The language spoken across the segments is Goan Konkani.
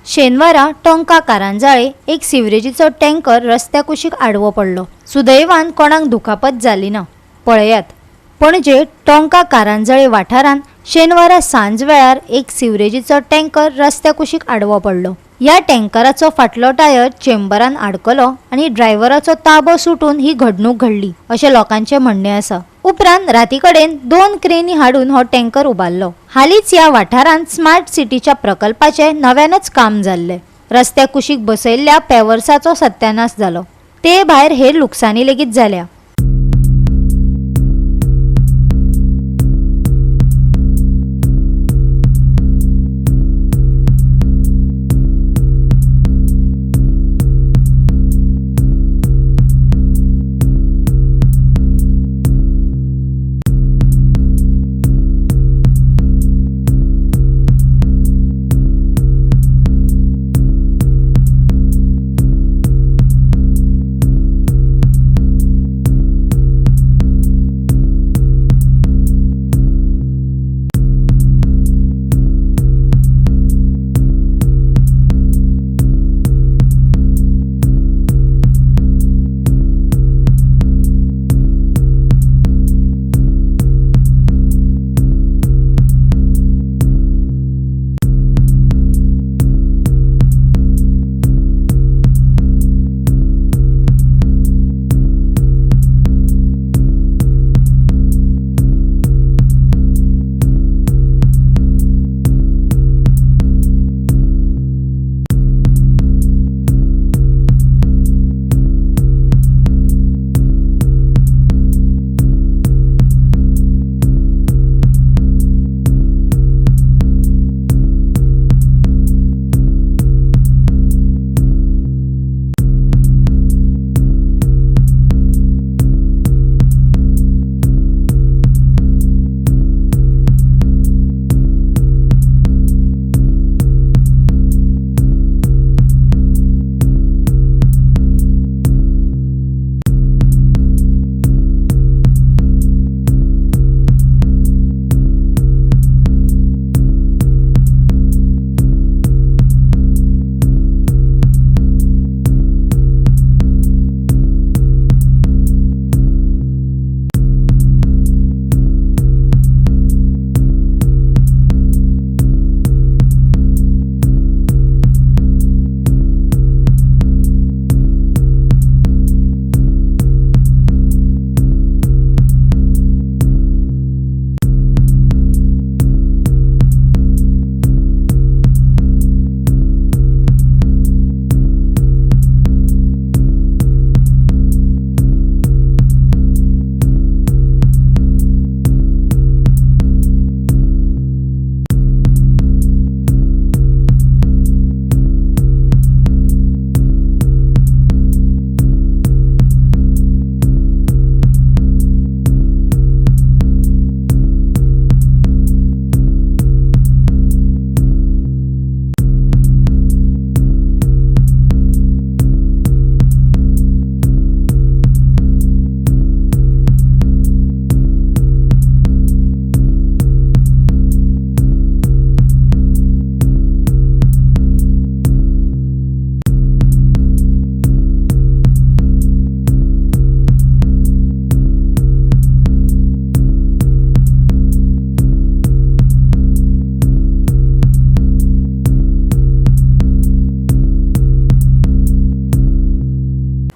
शेनवारा टोंका कारंजाळे एक सिवरेजीचो टँकर रस्त्या कुशीक आडवो पडलो. सुदैवान कोणाक दुखापत जाली ना. पळयात, पणजे टोंका कारंजाळे वाठारांत शेनवारा सांजवेळार एक सिवरेजीचो टँकर रस्त्या कुशीक आडवो पडलो. ह्या टँकराचो फाटलो टायर चेंबरान आडकलो आनी ड्रायव्हराचो ताबो सुटून ही घडणूक घडली अशें लोकांचें म्हणणें आसा. उपरांत राती कडेन 2 क्रेनी हाडून हो टँकर उबारलो. हालींच ह्या वाठारांत स्मार्ट सिटीच्या प्रकल्पाचें नव्यानच काम जाल्लें. रस्त्या कुशीक बसयल्ल्या पेवर्साचो सत्यानाश जालो. ते भायर हेर लुकसाणी लेगीत जाल्या.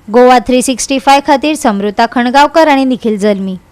गोवा 365 खातीर समृता खणगांवकर आनी निखिल जल्मी.